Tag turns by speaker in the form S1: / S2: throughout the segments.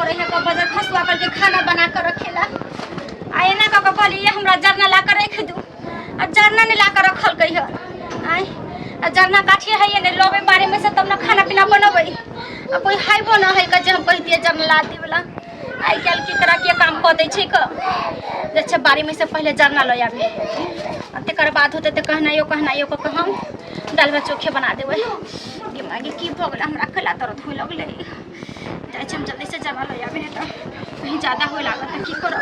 S1: करे है का बजर खसुआ करके खाना बना कर रखेला आ एना कऽ के कहली ये हमरा जरना ला कर रख दू आ जरना नहीं ला कर रखल कही है आय आ जरना काठी है ये नहीं लबे बारे में से तब ना खाना पीना बनबै आ कोई हैबो ना है का जे हम कहितियै जरना ला दी वाला आइ काल्हि की तरह के काम कऽ दै छै क जे छै बाड़ी में से पहिले जरना लऽ आबी आ तकर बाद होतै तऽ कहनाइयो कहनाइयो कऽ के हम दालवा चोखे बना देबै गे माय गे की भऽ गेलै हमरा कला दर्द होय लगलै जाइ छी हम जल्दी से जरना लऽ आबी नहि तऽ कहीं ज्यादा होय लागत तऽ की करब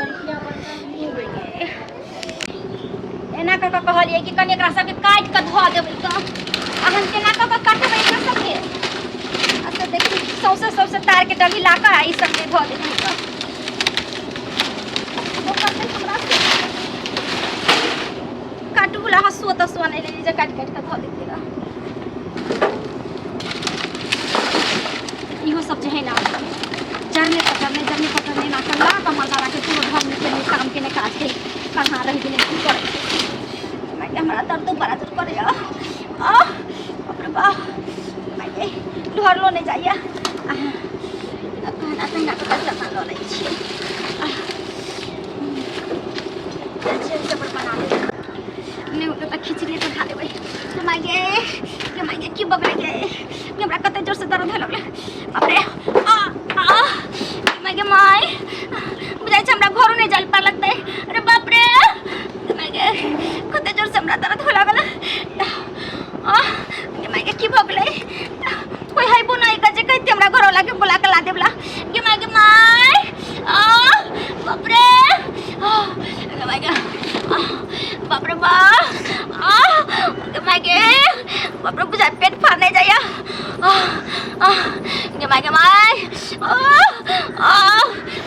S1: एना कऽ कऽ कहलियै कि कनि एकरा सबके काटि कऽ धऽ देबै तऽ आ हम केना कऽ कऽ काटबै एकरा सबके अच्छा देखी सौंसे सौंसे तारके डली ला कऽ आ ई सबके धऽ देबै तऽ ओ करतै हमरा से। काटू वला हँसुआ तसुआ नहि लेली जे काटि काटि कऽ धऽ देतियै रहए इहो सब जे है ना जरने पकड़ने जरने पकड़ने ना कल्ला का मर्दाना के कोनो ढंग के नहीं काम के नहीं काज के कहाँ रह गेलै की करै छै माय गे, हमरा दर्द बड़ा जोर करैया आह बाप रे बाप माय गे ढोरलो नहि जाइया आह, कहना कहना के चना लऽ लै छियै आह, जाइ छियै सब बना लेबै नहि होतै तऽ खिचड़िए चढ़ा देबै गे माय गे गे माय गे की बगलै गे गे हमरा कते जोरसँ दर्द होय लगलै बाप रे आ आ गे माय गे माय बुझाइ छै हमरा घरो नहि जाय पार लगतै अरे बाप रे गे माय गे कते जोरसँ हमरा दर्द होय लागल आ गे माय गे की भऽ गेलै कोइ हैबो नहि के जे कहिते हमरा घरवला के बुला के ला देबला गे माय गे माय आ बाप रे आ गे माय गे आ बाप रे बाप आ गे माय गे बाप रे बुझाइ पेट फाड़ने जाइया आ आ गे माय गे माय आ आ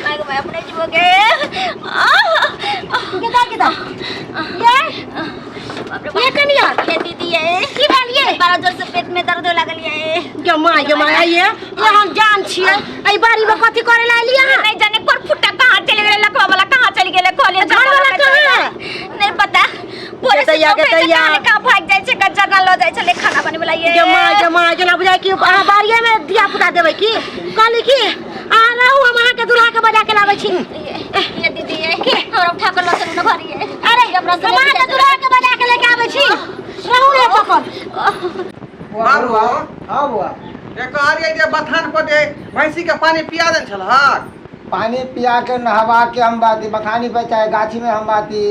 S1: माय गे माय अपने जीवो गे आ
S2: गेदा गेदा ये
S1: बाप रे
S2: ये कनिया
S1: ये दीदी ये
S2: की भेल ये
S1: बड़ा जोर से पेट में दर्द हो लागल ये
S2: गे माय गे माय ये ये हम जान छियै एहि बाड़ी में कथी करे ला एलियै अहाँ
S1: नहीं जाने कोन फुट्टा कहाँ चलि गेलै लकवा वाला कहाँ चलि गेलै कहलियै
S2: घर वाला कहाँ है?
S1: नहीं पता बोले से
S2: गेतैया, गेतैया।
S1: कहाँ कहाँ भाग जाइ छै कच्चा ना लऽ जाइ छलै खाना बनेबै ला ये
S2: गे माय गे माय जेना बुझाय कि अहाँ बाड़िए में धिया पुता देबै की कहली की अहाँ रहू हम अहाँके दूल्हा के बजा के लाबै छी
S1: ये दीदी ये हमरा उठा के लऽ चलू ना घर ये
S2: अरे
S1: हमरा
S2: हम अहाँके दूल्हा के बजा के लेके आबै छी रहू रे पकड़
S3: बाबू
S4: हाँ बुआ
S3: ए कहलियै जे बथान पर जे भैंसी के पानी पिया देने छलहक
S4: पानी पिया के नहवा के हम बाती बथानी पर चाहे गाछी में हम बाती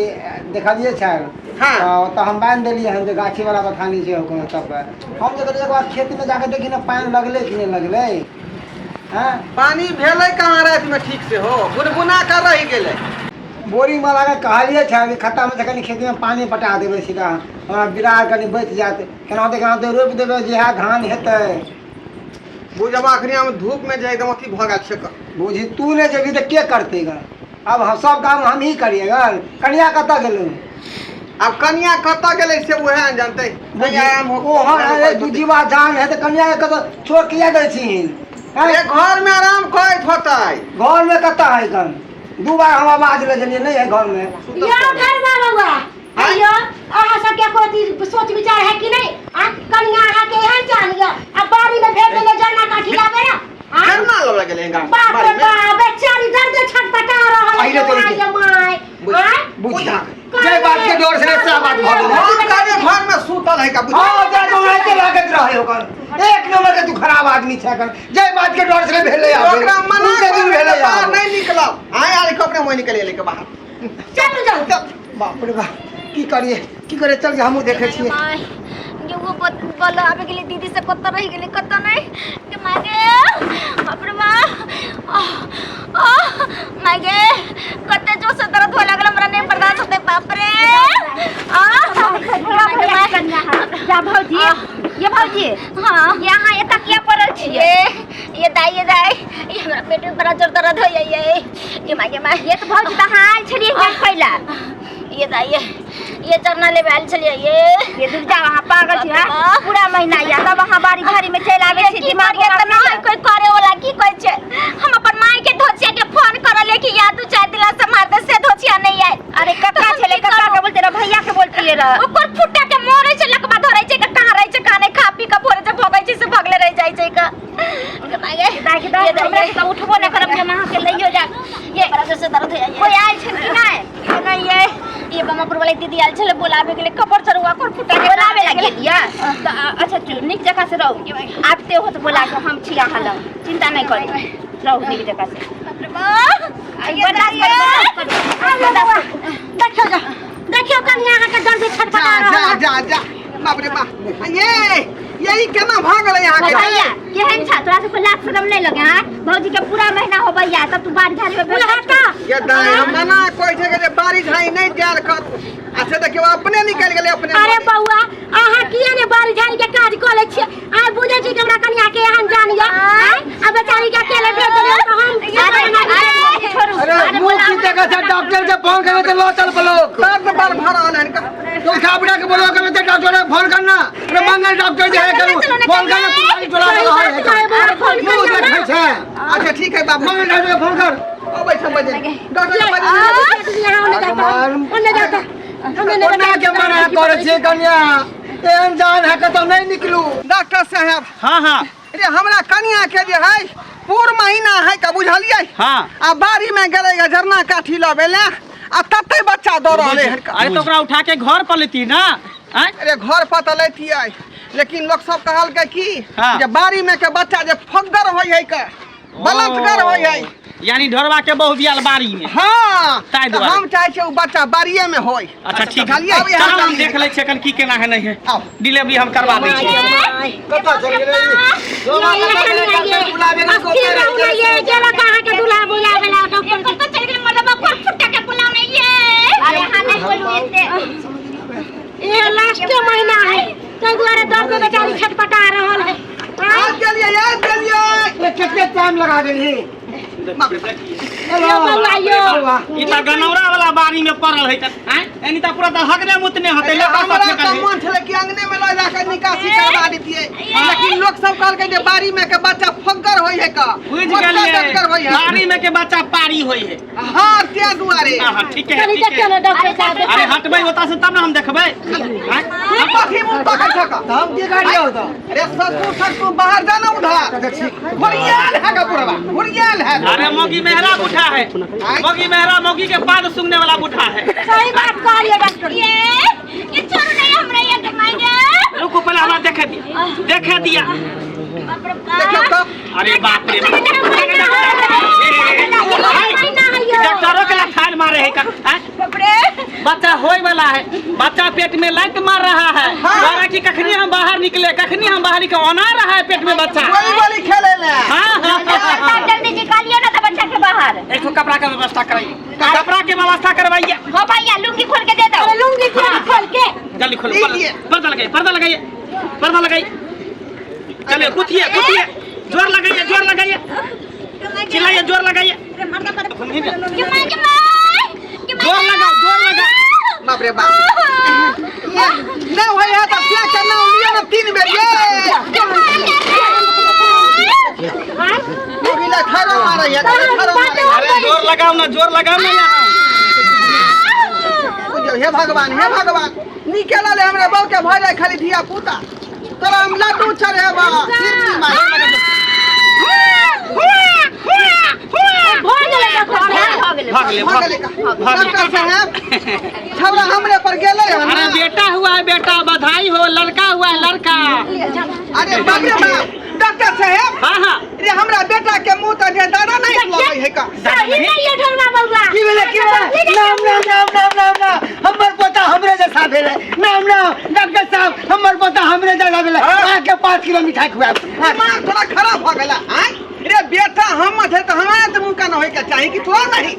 S4: देखलिए छल
S3: हाँ।
S4: तऽ ओतऽ हम बान्हि देलियै हन जे गाछी वाला बथानी छै ओकर ओतऽ पर हम जे कहलियै एक बार खेत में जाके देखी ने पानि लगलै कि नहि लगलै हँ
S3: पानी भेलै कहाँ राति में ठीक से हो गुनगुना कर रहि गेलै
S4: बोरिंग वाला के कहलिए छै कि खत्ता में से कनि खेत में पानी पटा देबै सीधा हमरा बिरार कनि बचि जायत केनाहिते केनाहिते रोपि देबै जहिया धान हेतै
S3: बुझबा अखनी हम धूप में जे एकदम अथी भऽ गेल छै
S4: बुझी तू नहि जेबही तऽ के करतै ग अब हम सब काम हम ही करिए ग कनिया कतऽ गेलै
S3: आब कनिया कतऽ गेलै से उएह ने जानतै
S4: बुझी ओ हँ अरे दू जीवा जान है तऽ कनिया के कतऽ छोड़ किया दै छिहीन हैं?
S3: ए घर में आराम करैत होतै
S4: घर में कतऽ है गन दू बार हम आवाज लगेलियै नहि है घर में
S2: यो घरवा बउआ अइयो अहाँ सबके कोई चीज सोच विचार है कि नहीं आ कनिया अहाँ के एहन जान य आ बाड़ी में भेज देले जरना काठी लाबे ना आ?
S3: करना लग गेलै गाम
S2: बाप रे बाप बेचारी दर्द छटपटा रहल
S4: आइले
S2: है
S4: तोरी
S2: माय
S4: के।
S2: गे माय
S3: बुझ-
S2: आय?
S4: बुझा जे बात के डर से से बात भऽ गेलै
S3: हम कहलियै घर में सुतल है का बुझ
S4: हाँ जे तो लागत रहे ओकर एक नंबर के तू खराब आदमी छै एखन जे बात के डर से भेलै आब
S3: ओकरा मना
S4: दू दिन भेलै
S3: बाहर
S4: आब
S3: नहीं निकलब आय आर के अपने मोह निकल गेलै के बाहर
S2: चलू जाउ
S4: बाप रे बाप की करिए की करिए चल हमहूँ देखै छियै
S1: माय गे वो बल आबे गेलै दीदी से कतऽ रहि गेलै कतऽ नहि गे माय गे बाप रे बाप आह, आह, माय गे कते जोर से दर्द होए लागल हमरा नहि बर्दाश्त होतै बाप रे आह, माय गे, माय।
S2: जा भौजी ये भौजी
S1: हाँ
S2: यहाँ एतऽ किया पड़ल छियै
S1: ये ये दाई ये दाई ये हमरा पेट में बड़ा जोर दर्द होइए ये ये माय गे माय
S2: ये तऽ भौजी तऽ अहाँ आयल छलियै हियाँ खैला
S1: ये दाई ये ये चरना लेबे आयल छलियै ये
S2: ये दुख जाओ अहाँ पागल छी हाँ? पूरा महीना या तब अहाँ बाड़ी झाड़ी में चलि आबै छी
S1: की
S2: दिमाग
S1: करिए तऽ
S2: खराब
S1: नहि कोई करे वाला की कहै छै हम अपन माय के धोचिया के फोन करले कि या दू चार दिना से मार दे से धोचिया नहीं आयल
S2: अरे कक्का छलै कक्का के बोलते रह भैया के बोलतियै रह
S1: ओकर फुट्टा के मोरे छै लकबा धरै छै के कहाँ रहै छै कहाँ नहि खा पी के भोरे से भगै छै से भगले रहि जाइ छै के दाई के दाई, हमरा के तऽ उठबो नहि करब जे हम अहाँके लइयो जायब। ये बड़ा जोर से दर्द होइए। कोई आयल छै कि नहि? नहि ये, ये बमापुर वाली दीदी आयल छलै बोलाबे के लिए, कपर चरुआ कर फुटा के
S5: बोलाबे ला गेलियै तऽ अच्छा नीक जकाँ से रहू, आबिते हो तऽ बोला के हम छी अहाँ लग, चिंता नहि करू, रहू नीक जकाँ से।
S1: बाप रे बाप,
S5: बर्दाश्त करू, बर्दाश्त करू, बर्दाश्त करू।
S2: देखियौ जा, देखियौ कनिया अहाँके दर्द छटपटा
S3: जा
S2: रहल
S3: जा
S2: है।
S3: जा जा, बाप रे बाप, ये यही केना भऽ गेलै अहाँके?
S5: भैया केहन छ तोरा सबके लाज शरम नहि लगे? हाँ, भौजी के पूरा महीना होबैया तब तू बाड़ी झाड़ी में
S2: बुढ़ा
S5: बैठल
S2: का
S3: ये दाई, हम मना कहै छै कि जे बाड़ी झाड़ी नहि जायल करू, आ से देखियौ अपने निकलि गेलै अपने।
S2: अरे बौआ, अहाँ किया ने बाड़ी झाड़ी के काज कऽ लै छियै? आइ बुझै छी कि हमरा कनिया के एहन जान यऽ, आँय? आ बेचारी के अकेले भेज देलियै तऽ हम
S5: अरे अरे छोड़ू।
S4: अरे मुँह की जगह से डॉक्टर के फोन करबे तऽ लऽ चल ब्लॉक।
S3: दर्द बड़ भऽ रहल हन।
S4: तो उठा बुढ़ा के बोलो करबे तऽ डॉक्टर के फोन करना। अरे मंगल डॉक्टर जे है करू फोन करना, पुरानी टोला में रहै है।
S2: अरे फोन
S4: मुँह
S2: करियौ
S4: देखै
S2: ना।
S4: छै।
S3: अच्छा ठीक है बाबू।
S4: मंगल डॉक्टर के फोन कर।
S3: अबै छै बजे डॉक्टर के बजे।
S2: यहाँ ओने जाता, ओने जाता, हमे नहि।
S4: कोना के मना करै छियै कनिया, एहन जान है कतौ नहि निकलू।
S3: डॉक्टर साहब।
S6: हाँ हाँ।
S3: अरे हमरा कनिया के जे है पूर महीना है का, बुझलियै?
S6: हाँ।
S3: आ बाड़ी में गेलै ग झरना काठी लबे ले, आ तते बच्चा दऽ रहलै हन।
S6: अरे तो ओकरा उठा के घर पर लेती ना, आँय?
S3: अरे घर पर तऽ लैतियै, लेकिन लोक सब कहलकै की
S6: हाँ।
S3: जे बाड़ी में के बच्चा जे फग्गर होइ है के बलतगर होइ है।
S6: यानी ढोरवा के बहु बियाल बाड़ी में।
S3: हाँ,
S6: ताहि
S3: तऽ
S6: दुआरे।
S3: हम चाहै छियै ओ बच्चा बाड़िए में होइ।
S6: अच्छा ठीक है।
S3: बुझलियै? आब यहाँ
S6: चलो हम
S3: चलियै।
S6: देख लै छियै एखन की केना है नहीं है।
S3: आउ।
S6: डिलीवरी हम करवा दै छियै।
S4: कतऽ चलि गेलै? डोमा कतऽ गेलै? डॉक्टर बुलाबे ने।
S2: अस्थिर रहू ने ये, गेलक अहाँके दूल्हा बुलाबै ला डॉक्टर के।
S1: कतऽ चलि गेलै मर्दबा कर फुटा के बोलाउ नहि ये।
S5: अरे अहाँ नहि बोलू एते।
S2: ये लास्टे महीना है, ताहि दुआरे दर्द बेचारी छटपटा रहल है।
S3: आबि गेलियै, आबि गेलियै।
S4: ए, कते टाइम लगा देलही?
S3: बाप रे।
S2: यो बौआ यो।
S6: ई तऽ गनौरा वाला बाड़ी में पड़ल है तऽ आँय, एनी तऽ पूरा तऽ हगने मुतने होतै लड़का सब
S3: हमरा
S6: फेकल
S3: तऽ
S6: है।
S3: मन छलै कि अंगने में लऽ जाके निकासी करवा दितियै, लेकिन लोक सब कहलकै जे बाड़ी में के बच्चा फग्गर होइ है का,
S6: बुझि
S3: बच्चा
S6: गेलियै,
S3: डटगर होइ है।
S6: बाड़ी में के बच्चा पारी होइ है।
S3: हाँ, तें दुआरे।
S6: हाँ हाँ ठीक है।
S2: कनी
S6: ठीक
S2: देखियौ
S6: है।
S2: ने डॉक्टर साहब।
S6: अरे हटबै होता से तब ने हम देखबै, आँय?
S3: कथी मुँह पकड़ छक?
S4: तऽ हम की करियौ तऽ?
S3: अरे ससुर ससुर, बाहर जा ना उधर, घुरियाल है का बुढ़वा, घुरियाल है।
S6: अरे मौगी मेहरा बूढ़ा है, मौगी मेहरा मौगी के पाद सूंघने वाला बूढ़ा है।
S2: सही बात कहलियै डॉक्टर।
S1: ये छोड़ू नहीं हमरा ये के माइगे।
S6: रुको, पहले हमरा देखे दिया, देखे दिया।
S1: बाप रे बाप।
S3: देखियौ तऽ।
S6: अरे बाप रे,
S2: महीना है यो।
S6: डॉक्टरों के लठार मारे है का, आँय?
S1: बाप रे।
S6: बच्चा होए वाला है, बच्चा पेट में लात मार रहा है।
S3: हाँ।
S6: कह कि कखनी हम बाहर निकले, कखनी हम बाहर निकले, औना रहा है पेट में बच्चा।
S3: गोली गोली खेले ले।
S6: हाँ हाँ हाँ, हाँ।
S5: जल्दी निकालियो ना तऽ बच्चा के बाहर।
S6: एक ठो कपड़ा का व्यवस्था कराइए, कपड़ा के व्यवस्था करवाइए।
S5: हो भैया, लुंगी खोल के दे दो।
S2: अरे लुंगी खोल खोल के।
S6: जल्दी खोलो।
S3: लीजिए।
S6: पर्दा लगाइए, पर्दा लगाइए, पर्दा लगाइए। चलिए, गुथिए गुथिए, जोर लगाइए, जोर लगाइए, चिल्लाइए, जोर लगाइए।
S1: के माय के माय के माय।
S6: जोर लगाओ, जोर लगाओ।
S3: बाप रे बाप, ये नहीं होइ है तऽ क्या करना लिअ ने तीन बेर ये मौगी ला थारो मारै है, थारो मारै है।
S6: अरे जोर लगाओ ना, जोर लगाओ ना यहाँ।
S3: बुझियौ, हे भगवान, हे भगवान, निके ले हमरा बहू के भऽ जाय खाली धिया पुता, तोरा हम लड्डू चढ़ेबा सिरनी मार।
S2: भऽ गेलै डॉक्टर साहब।
S5: भऽ गेलै।
S6: भाग ले।
S3: भऽ गेलै का? डॉक्टर साहब, छौड़ा हमरे पर गेलै हन।
S6: अरे बेटा हुआ है बेटा, बधाई हो, लड़का हुआ है लड़का।
S3: अरे बाप रे बाप, डॉक्टर साहब।
S6: हाँ हाँ।
S3: रे हमरा बेटा के मुंह तऽ जे दाना नहीं लगै है का।
S2: सही नहीं ये ढोलवा बौआ।
S4: की भेलै, की भेलै? नाम नाम नाम नाम नाम नाम, हमर पोता हमरे जैसा भेलै। नाम नाम, डॉक्टर साहब, हमर पोता हमरे जैसा भेलै, अहाँके 5 किलो मिठाई खुआएब।
S3: दिमाग थोड़ा खराब भऽ गेला आँय? रे बेटा हमर छै तऽ हमरा तऽ मुँह कान होइके चाही कि तोरा नहीं?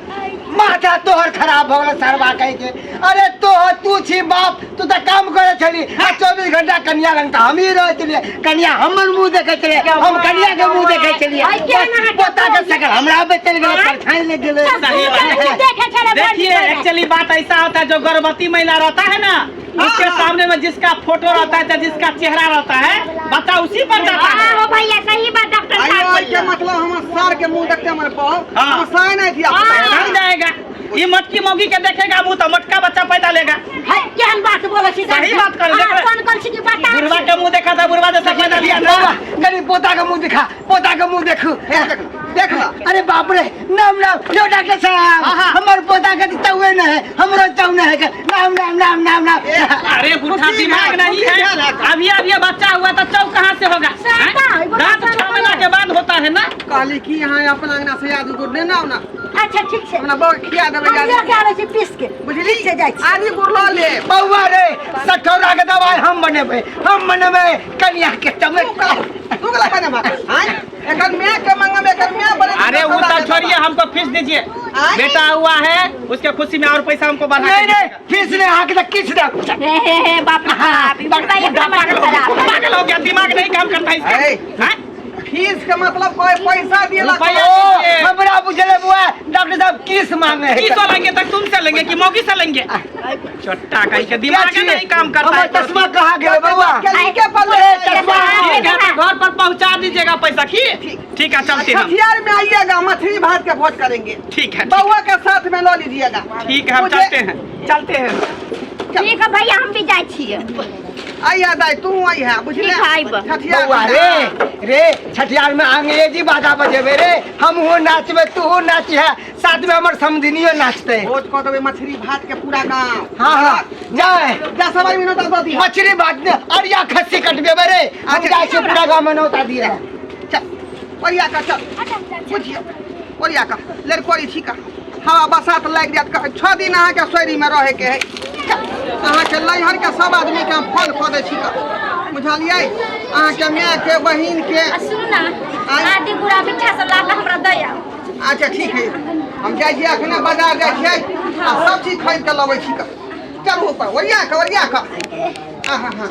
S4: माथा तोहर खराब भऽ गेल सरवा कहि के। अरे तोहर, तू छी बाप, तू तऽ काम करै छली आ 24 घंटा कनिया लग तऽ हमही रहै छलियै। कनिया हमर मुँह देखै छलियै, हम कनिया के मुँह देखै छलियै।
S2: आई के ना हटे।
S4: पोता के शकल हमरा पे चलि गेलै, परछाई लागि गेलै।
S6: सही बात है।
S2: देखे छलै भरि
S6: देखिए,
S2: दिन।
S6: एक्चुअली बात ऐसा होता है, जो गर्भवती महिला रहता है ना, उसके सामने में जिसका फोटो रहता है, जिसका चेहरा रहता है, बच्चा उसी पर जाता है।
S5: हाँ हो भैया, सही बात डॉक्टर
S3: आइयो
S5: साहब
S3: एहिके
S5: बोललो।
S3: मतलब हमर सार के मुँह देखते हमर बहु
S6: हाँ।
S3: हमर साय नहीं धिया पुता।
S6: बन जाएगा। ये मोटकी मौगी के देखेगा मुंह तो मोटका बच्चा पैदा लेगा।
S2: है केहन बात बोलै छी?
S6: सही बात कर, देख
S2: अहाँ कोन कोन छी कि बता
S6: बुढ़वा के मुंह देखा था, बुढ़वा जैसा पैदा लिया ना।
S4: बौआ कनी पोता के मुंह दिखा, पोता के मुंह देखू।
S3: देख देख ला।
S4: अरे बाप रे, नाम नाम यो डॉक्टर साहब,
S3: हाँ।
S4: हमर पोता के चौए न है, हमरो चौ न है, नाम नाम नाम नाम नाम।
S6: अरे बूढ़ा
S3: खुशी
S6: दिमाग
S3: है,
S6: नहीं
S3: खुशी
S6: है,
S3: है ना।
S6: अभी अभी बच्चा हुआ तो चौ कहाँ से होगा?
S2: साता,
S6: हैं?
S2: वो
S6: दांत
S2: बच्चा
S6: 6 महीना के बाद होता है ना।
S3: कहली कि यहाँ अपना अंगना से आदि गुड़ लेना आओ ना।
S2: अच्छा ठीक छै।
S3: हमरा बौआ के खिया देबै।
S2: हम लऽ के आबै छी पीस के।
S3: बुझली?
S2: ठीक छै, जाइ छी।
S3: आदि गुड़ लऽ ले।
S4: बौआ रे, सठौरा के दवाई हम बनेबै, हम बनेबै कनिया के चमक।
S3: तू गला बनेबा? आँय? एकर माय के मंगम, एकर माय बने।
S6: अरे वो सब छोड़िए, हमको फीस दीजिए।
S3: आय?
S6: बेटा हुआ है उसके खुशी में और पैसा हमको बढ़ा
S4: नहीं
S6: के
S4: नहीं, फीस नहीं, आके तो किछ दे।
S5: हे हे हे बाप रे बाप, ई बुढ़वा
S6: दीजिएगा।
S5: एकदम
S6: पागल हो गया,
S5: खराब है।
S6: पागल हो गया, दिमाग नहीं काम करता
S3: ऐ।
S6: इसका। हैं?
S3: फीस के मतलब कोई पैसा दिएला।
S6: रुपया
S4: ओ
S6: दीजिए।
S4: हमरा बुझले बुआ, डॉक्टर साहब किस मांगे है?
S6: की तो लेंगे तक तुमसे लेंगे कि मौगी से लेंगे? चट्टा कहीं के दिमाग
S4: क्या
S6: नहीं काम करता
S4: हमर
S6: है।
S4: चश्मा कहाँ गया बउआ?
S3: के पल्ले
S4: चश्मा।
S6: ठीक है, तो घर पर पहुंचा दीजिएगा पैसा की। ठीक है, चलते हैं हम।
S3: छठियार में आइएगा, मछली भात के भोज करेंगे।
S6: ठीक है,
S3: बउआ के साथ में लऽ लीजिएगा।
S6: ठीक है, हम
S3: मुझे-
S6: चलते हैं, चलते हैं।
S5: ठीक है भैया, हम भी जाइ छियै।
S3: आइया दाई, तू आइहा, बुझले?
S5: ठीक है, आइब।
S3: छठियार
S4: बउआ रे रे, छठियार में अंग्रेजी बाजा बजेबे रे, हमहू नाचबे, तूहू नाचिहे, साथ में हमर समधिनियो नाचते।
S3: भोज कऽ देबै मछली भात के पूरा गाँव।
S4: हाँ हाँ, जाए
S3: जा सब आदमी नौता दऽ दिहऽ।
S4: मछली भात ने अरिया खस्सी कटबेबे रे, हम जाइ छियै पूरा गाँव में नौता दिए।
S3: चल ओरिया कऽ, चल बुझियौ, ओरिया कऽ लड़कोरी छी का हवा बसात लागि जायत। कह 6 दिन अहाँके सोयरीमे रहैके है। अहाँके नैहरके सब आदमीके हम फोन कऽ दै छी कऽ, बुझलियै? अहाँके मायके बहिनके।
S1: आ सुनू ना,
S3: आँय?
S1: आदि गुड़ा मिठा सब ला कऽ हमरा दऽ आउ।
S3: अच्छा ठीक है, हम जाइ छियै, अखने बाजार जाइ छियै आ सब चीज खरीद कऽ लबै छी कऽ। चलू ऊपर, ओरिया कऽ, ओरिया कऽ। हाँ हाँ हाँ।